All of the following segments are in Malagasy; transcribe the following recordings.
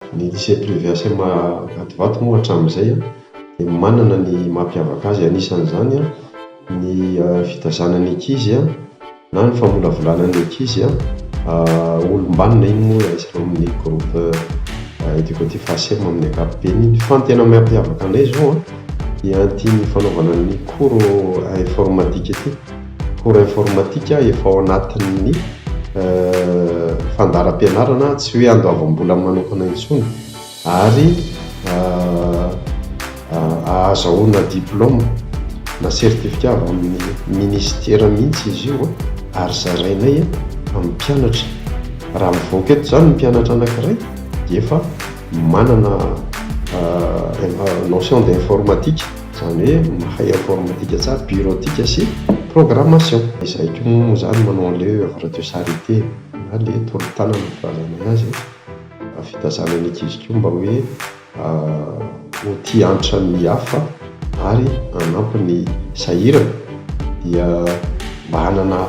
Ny lycée privé ACM Ankadivato moa hatramin'izay dia manana ny mampiavaka azy, anisan'izany ny fitaizana ny ankizy na ny famolavolana ny ankizy olom-banona. Iny moa raisina amin'ny groupe éducatif ACM amin'ny ankapobeny iny. Fa ny tena mampiavaka anay izao dia ity fanaovana ny cours informatique ity. Cours informatique efa ao anatin'ny fandaharam-pianarana, tsy hoe andoavam-bola manokana intsony, ary ahazahoana diplôme na certificat avy amin'ny ministera mihitsy izy io, ary zarainay amin'ny mpianatra. Raha mivoaka eto izany ny mpianatra anankiray dia efa manana notion d'informatique, izany hoe mahay informatique tsara, bureautique sy programmation. Izahay koa moa izany manao an'ilay œuvre de charité na ilay tolo-tanana filazanay azy, fitaizana ny ankizy koa mba hoe ho tia antra ny hafa ary hanampy ny sahirana, dia mba hanana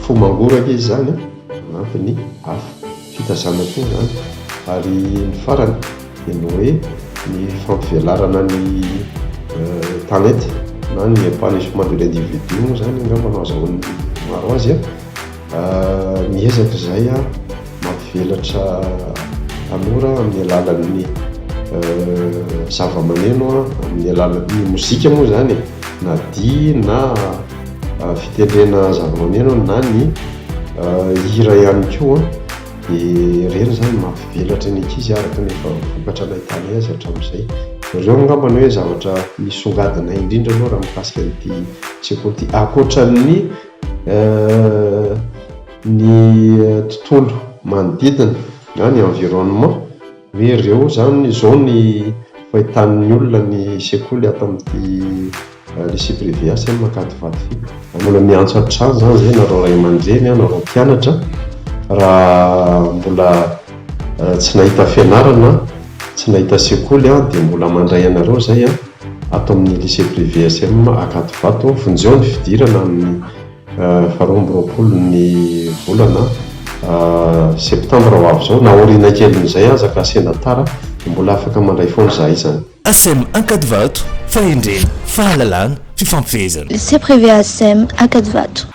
fo mangoraka izy izany hanampy ny hafa. Fitaizana koa izany. Ary ny farany dia ny hoe ny fampivelarana ny talenta na ny épanouissement de l'individu moa izany angamba no ahazahoan'ny maro azy. Miezaka izahay mampivelatra tanora amin'ny alalan'ny zava-maneno, amin'ny alalan'ny mozika moa izany e, na dihy na fitendrena zava-maneno na ny hira ihany koa. Dia ireny izany mampivelatra ny ankizy araka ny efa vokatra nahitanay azy hatramin'izay. Ireo angamba ny hoe zavatra misongadina indrindra aloha raha mikasika an'ity sekoly ity, ankoatran'ny ny tontolo manodidina na ny environnement, hoe ireo izany izao ny fahitan'ny olona ny sekoly ato amin'ity lycée privé ACM Ankadivato ity. Mbola miantso hatrany izany izay nareo ray aman-dreny, nareo mpianatra, raha mbola tsy nahita fianarana, tsy nahita sekoly dia mbola mandray anareo izay ato amin'ny lycée privé ACM Ankadivato. Vonjeo ny fidirana amin'ny faharoa amby roapolo ny volana septambra ho avy izao, na aoriana kelin'izay aza ka sendra tara dia mbola afaka mandray foana izahay izany. ACM Ankadivato, fahendrena, fahalalana, fifampifehezana. Lycée privé ACM Ankadivato.